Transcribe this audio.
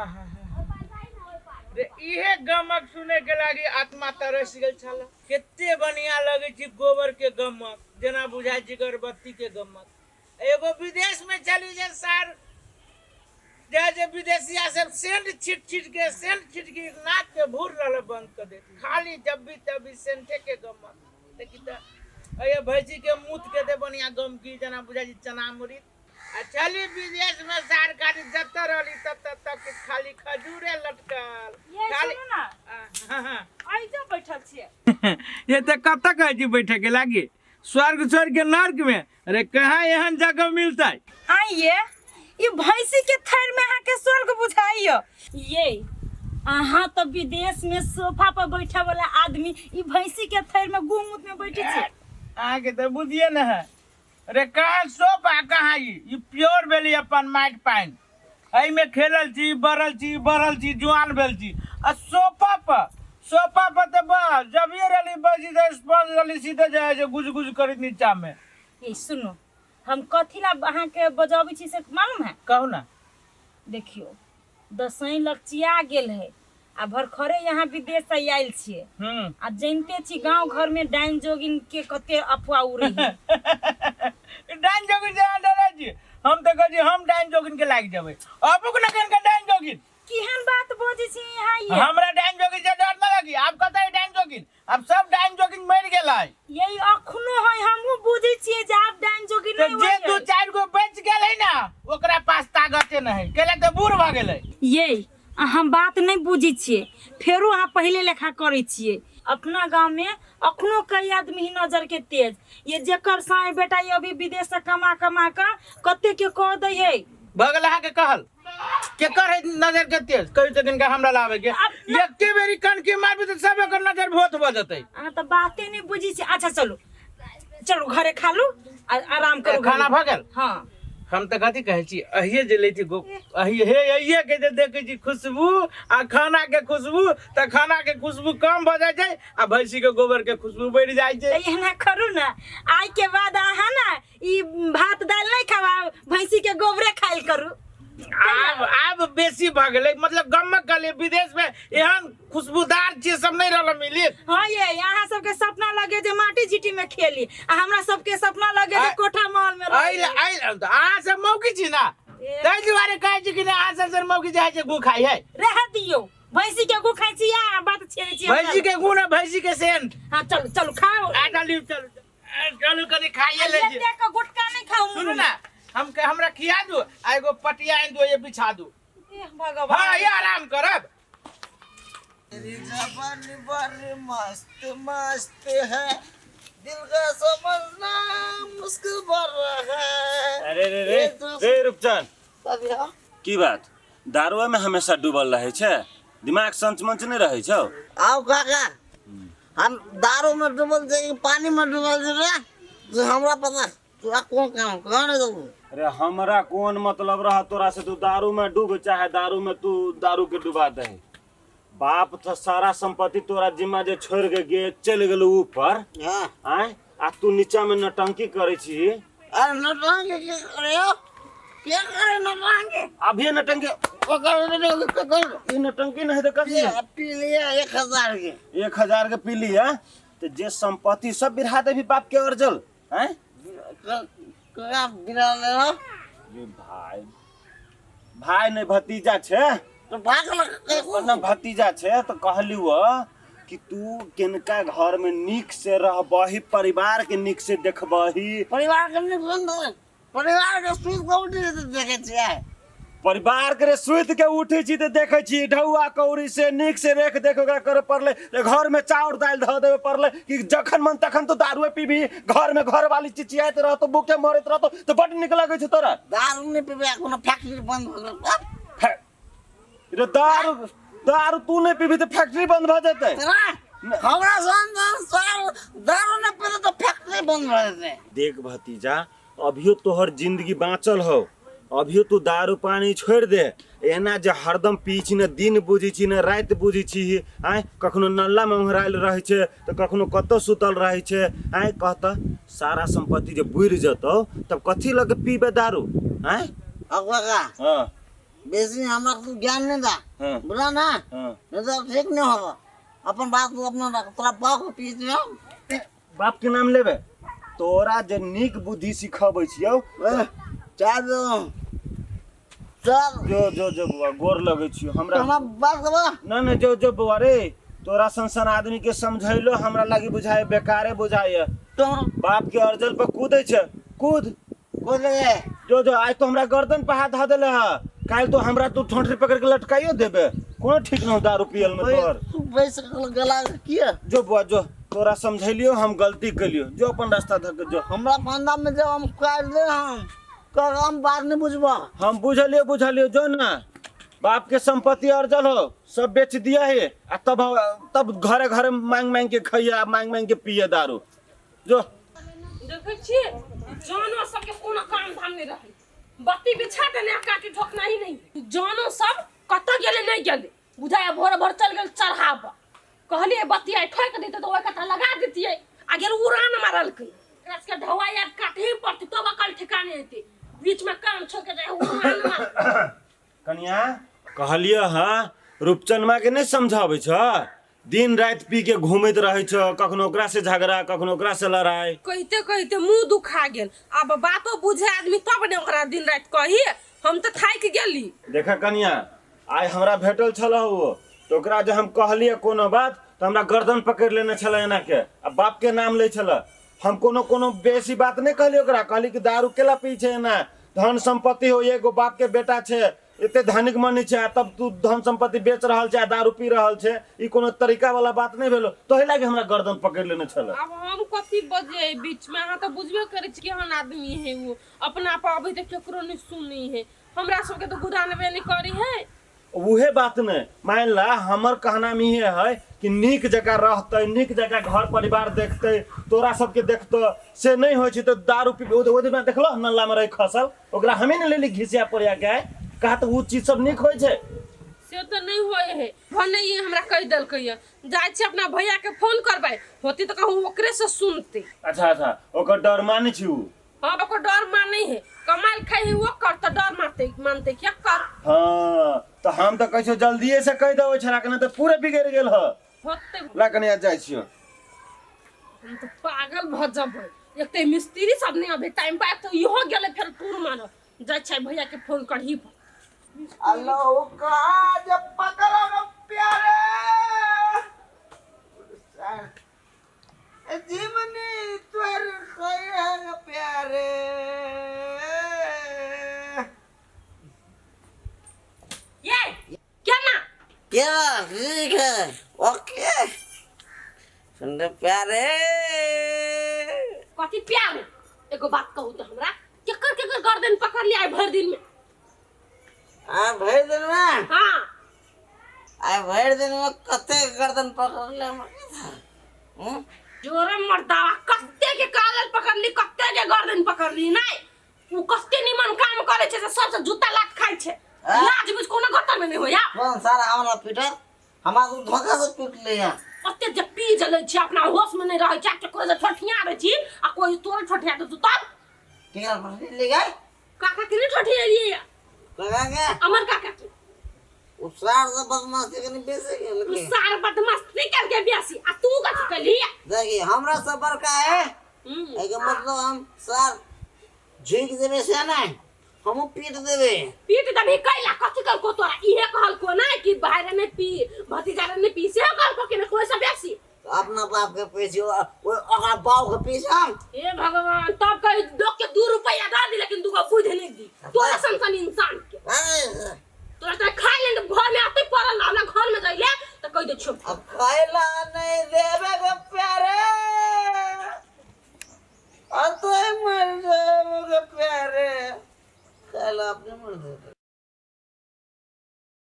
आहा रे, इहे गमक सुने के लागी आत्मा तरस गेल छल। कते बढ़िया लगे छै गोबर के गमक, जेना बुझाय छै अगरबत्ती के गमक। एगो विदेश में चली जे सार जे जे विदेशिया सब सेंट छीट छीट के, सेंट छीट के नाक के भूर रहल बंद कर दे, खाली जब भी तब भी सेंटे के गमक। देखी त अये भैंसी के मूत के दे बढ़िया गम की, जेना बुझाय छै चना मुरी। आ चली विदेश में सार खाली जत रहली तत तक खाली खजूरे लटकल। ये खाली सुनू ना। हाँ, हाँ। ऐजा बैठल छियै। ये तो कत कहै छी बैठे के लागी स्वर्ग छोड़ के नर्क में? अरे कहाँ एहन जगह मिलता है? आइए ये भैंसी के थैर में अहाँ के स्वर्ग बुझाइयो। ये अहाँ तो विदेश में सोफा पर बैठे वाला आदमी ई भैंसी के थैर में गु-मूत में बैठे छी। अहाँ के तो बुझिए न है। अरे कहाँ सोफा कहाँ ई प्योर भेली अपन माटि पानि, एहिमे खेलल छी, बढ़ल छी, बढ़ल छी, जुआन भेल छी। आ सोफा पर, सोफा पर तऽ बस जबिए रहली बसी तऽ स्पंज रहली सीधे जाइ छै गुज गुज करैत नीचा में। ए सुनू, हम कथी ला अहाँके बजाबै छी से मालूम है? कहू ना। देखियौ दसैँ लगचिया गेल है आ भरखरे यहाँ विदेश से आयल छियै। आ जानिते छी गांव घर में डाइन जोगिन के कते अफवाह उड़ै है। डाइन जोगिन से अहाँ डरै छी? हम तऽ कहै छी हम डाइन जोगिन के लागि जेबै। अबुक लगन के डाइन जोगिन। केहन बात बजै छी यहाँ ये? हमरा डाइन जोगिन से डर न लगी। आब कतऽ है डाइन जोगिन? अब सब डाइन जोगिन मरि गेलै। यही अखनो है, हमहूँ बुझै छियै जे आब डाइन जोगिन तऽ नहि जे होइए। दू चारि गो बचि गेलै ने ओकरा पास ताकते नहि है, कैला तऽ बूढ़ भऽ गेलै। ये अहाँ बात नहि बुझै छियै, फेरो अहाँ पहिले लेखा करै छियै। अपना गाँवमे अखनो कई आदमी ही नजर के तेज, ये जेकर साय बेटा ये अभी विदेश से कमा कमा कऽ कते के कह दै है। भऽ गेल अहाँके कहल केकर है नजर के तेज? कहि तऽ कनिका हमरा लाबे के। आब न- एके बेरी कनकी मारबी तऽ सब एकर नजर भोथ भऽ जेतै। अहाँ तऽ बाते नहि बुझै छियै। अच्छा चलू चलू घरे खा लू आ आराम करू। खाना भऽ गेल? हाँ। हम तऽ कथी कहै छी, अहिए जे लै छी गो अहिए हे अहिए के जे देखै छी खुशबू आ खाना के खुशबू, तऽ खाना के खुशबू कम भऽ जाइ छै आ भैंसी के गोबर के खुशबू बढ़ि जाइ छै। तऽ एना करू ने, आइ के बाद अहाँ ने ई भात दालि नहि खाउ, भैंसी के गोबरे खाइल करू। आब बेसी भऽ गेलै, मतलब गमक गेलै। विदेश में एहन खुशबूदार चीज सब नहीं रहल मिली। हाँ ये यहाँ सबके सपना लगे जे माटी झीटी में खेली, आ हमरा सबके सपना लगे जे कोठा महल में रही। आइल आइल तऽ अहाँ सब मौकी छी ना, ताहि दुआरे कहै छी कि नहि अहाँ सब से मौकी जाइ छै गु खाइ है। रह दियौ, भैंसी के गु खाइ छी आ बात छेड़ै छी हमरा। भैंसी के गु ना, भैंसी के सेंट। हाँ चलू चलू खाओ। आ चलू चलू चलू कनि खाइए ले छी। एते के गुटका नहीं खाऊ। सुनू ना, हम हमरा खिया दू आ एगो पटिया आनि दू, ये बिछा दू। ए भगवान। हाँ ये आराम करब। तेरी जवानी बड़ी मस्त मस्त है, दिल का समझना मुश्किल बढ़ रहा है। अरे रे रे ये तो रे रूपचंद, अभी हाँ। की बात दारुआ में हमेशा डूबल रहे छे, दिमाग संच मंच नहीं रहे छौ? आओ काका, हम दारू में डूबल छै कि पानी में डूबल छै रे, जो हमरा पता। तोरा कोन काम कर देबू? अरे हमरा कोन मतलब रहा तोरा से, तू दारू में डूब चाहे दारू में तू दारू के डुबा दे। बाप तो सारा संपत्ति तोरा जिम्मा जे छोड़ के गे चल गेलो ऊपर। हाँ। आय आ तू नीचा में नौटंकी करे छी। अरे नौटंकी के करे हो? के करे नौटंकी? अभी नौटंकी पकड़ ई नौटंकी नहीं तो कथी? पी लिया 1000 के। 1000 के पी लिया तो जे संपत्ति सब बिरहा देबी बाप के अर्जल। हैं? ककरा बिरहा ले हो? ये भाई भाई नहीं भतीजा छे। तो भाग ल- ना भतीजा छे तो कहली वो कि तू किनका घर में निक से रहबही, परिवार के निक से देखबही। परिवार के निक से नहीं, परिवार के सुत के उठी से देखे छियै। परिवार के सुत के उठे छी तो देखे छी ढौआ कौड़ी से निक से रेख देख ओकरा करे पड़ले, रे घर में चाउर दालि धऽ देबे पड़ले कि जखन मन तखन तो दारुए पीबी, घर में घर वाली चिचियाइत रहतो, भूखे मरैत रहतो तो बड निक लगै छै तोरा। दारू नहीं पीबे, कोनो फैक्ट्री बंद भऽ गेल। रे दारू तू नहीं पीबी तो फैक्ट्री बंद भऽ जेतै। तोरा हमरा संग दारू नहीं पीबे तो फैक्ट्री बंद भऽ जेतै। देख भतीजा, अभियो तोहर जिंदगी बाँचल हो, अभियो तू दारू पानी छोड़ दे। एना जे हरदम पी छी ने दिन बुझी छी ने राति बुझी छी, आँय कखनो नल्ला में ओंघरायल रहै छै तऽ कखनो कतौ सुतल रहै छै। आँय कहतऽ सारा संपत्ति जे बुड़ि जेतौ तब कथी लऽ के पीबे दारू? आँय? अब काका, हाँ। बेसी हमरा तू ज्ञान नहीं दा। हाँ। बोला ना। हाँ। नहीं तो ठीक नहीं होगा। अपन बात तू अपना रख, तोरा बाप के पीछ में हम। बाप के नाम लेबे तोरा जे नीक बुद्धि सिखबै छियौ। ए, चाय दो। चल। जो जो जो बौआ गोर लगै छियौ हमरा। हमरा बात करबा। न न जो जो बौआ रे तोरा सन सन आदमी के समझैलो हमरा लागी बुझाय बेकारे बुझाय। तो बाप के अर्जल पर कूदै छै कूद। कूद ले। जो जो आज तो हमरा गर्दन पर हाथ धऽ देले ह, काल्हि तो हमरा तू ठोंठरी पकड़ के लटकाइयो देबे, कोनो ठीक न हो दारू पियल में तोहर। तू बैस गला किया? जो बौआ जो तोरा समझैलियो हम गलती केलियो, जो अपन रास्ता धऽ के जो। हमरा फंदा में जब हम काट दे हम कर हम बात नहीं बुझबा। हम बुझलियो बुझलियो जो ना बाप के संपत्ति अर्जल हो सब बेच दिया है आ तब तब घरे घरे मांग मांग के खैया मांग मांग के पिए दारू। जो देखै छियै जानो सबके कोनो काम धाम नहीं रहै, बत्ती बिछा देने काटी ठोकना ही नहीं। जानो सब कतऽ गेलै नहीं गेलै बुझाया भोर भोर चल गेल चढ़ाब। कहलियै बत्ती आइ ठोकि देतै तऽ ओहि कतऽ लगा देतियै आ गेल उड़ान मारलकै। एकरा सबके ढौआ आब काटही पड़तै तब अकल ठिकाने हेतै, बीच में काम छोड़ि के जाइ उड़ान मार। कनिया कहलियै हँ रूपचनमा के नहीं समझाबै छ, दिन राति पी के घूमैत रहै छ, कखनो ओकरा से झगड़ा कखनो ओकरा से लड़ाई। कहिते कहिते मुंह दुखा गेल। आब बातो बुझे आदमी तब ने ओकरा दिन राति कही, हम तऽ थाकि गेली। देखा कनिया आइ हमरा भेटल छल ओ तऽ ओकरा जे हम कहलियै कोनो बात तऽ हमरा गर्दन पकड़ि लेने छलै एना के आ बाप के नाम लै छलै। हम कोनो कोनो बेसी बात नहि कहलियै ओकरा, कहली कि दारू केला पी छै एना, धन संपत्ति हो एगो बाप के बेटा छै एते धनिक मनी छै आ तब तू धन संपत्ति बेच रहल छै आ दारू पी रहल छै, ई कोनो तरीका वाला बात नहि भेलो, तोहे लागी हमरा गर्दन पकड़ि लेने छलै। आब हम कथी बजियै बीच में, अहाँ तऽ बुझबे करै छी केहन आदमी है ओ, अपना पर अभी तक केकरो नहि सुनै है, हमरा सबके तऽ गुदानबे नहि करै है। उहे बात नहीं मान ला हमर कहना में इहे है कि नीक जगह रहते नीक जगह घर परिवार देखते तोरा सबके देखते से नहीं होइ छै तऽ दारू पी ओ दिन देखलो नल्ला में रही खसल ओकरा हमें ने लेली घिसिया पोरिया के कहा तऽ उ चीज सब नीक होइ छै। से तऽ नहीं होइ है, भने ई हमरा कहि देलकै ये जाइ छी अपना भैया के फोन करबै होती तऽ कहूँ ओकरे से सुनते। अच्छा अच्छा ओकर डर मानै छी उ? हाँ ओकर डर मानै है, कमाल खाइ है वो कर तऽ डर मानते मानते क्या कर। हाँ तऽ हम तऽ कहै छियौ जल्दिए से कहि देबै छड़ा के, नहि तऽ पूरे बिगड़ि गेल ह। होतै। ला कनिया जाइ छियौ। हम तऽ पागल भऽ जबै, एक तऽ मिस्त्री सब नहि अबै टाइम पर तऽ इहो गेलै फेर टूर मारऽ। जाइ छै भैया के फोन करही पर। अल्लाह का जब पकड़ा प्यारे जीवनी त्वर खैर प्यारे। ये क्या ना क्या ठीक है ओके सुन प्यारे। कथी प्यारे? एगो बात कहू तो हमरा केकर केकर गर्दन पकड़ लिया भर दिन में? आ भर दिन में? हाँ आ भर दिन में कते गर्दन पकड़ ले हमरा? जोरे मर्दावा कते के कालर पकड़ ली कते के गर्दन पकड़ ली, नहीं उ कते निमन काम करे छै से सबसे जूता लात खाइ छै, लाज बुझ कोनो गतर में नहीं होया। कौन सारा हमरा पीटल, हमरा तो धोखा से पीट ले। ओते जे पी जलै छै अपना होश में नहीं रहै छै, केकरो जे ठोठिया दै छी आ कोई तोरे ठोठिया दे तब केकरा ठोठिया ले गए? काका के नहीं ठोठिया काका के? अमर काका के। उ सार से बदमाशी कनी बेसी गेल उ सार बदमाशी करके बेसी आ तू कथी कली? देखी हमरा से बड़का है एके मतलब हम सार झुक देबे से नहीं हमहु पीट देबे। पीट देबी कैला? कथी कहलको तोरा? इहे कहलको ना कि भाई रे नहीं पी भतीजा रे नहीं पी, से कहलको कि नहीं कोई से बेसी? अपना बाप के पैसे ओकरा बाप के पैसा हम। हे भगवान तब कही लोग के 2 रुपया दे दी लेकिन दूगो बुझ नहीं दी तोरा सन सन इंसान के। तोरा तो खाइ ले घर में आते पड़ल ना, हमरा घर में जाइले तो कह दे छो। अब खाइला नहीं देबे गो प्यारे और तो मर जाबे गो प्यारे, खाइला अपने मर देबे।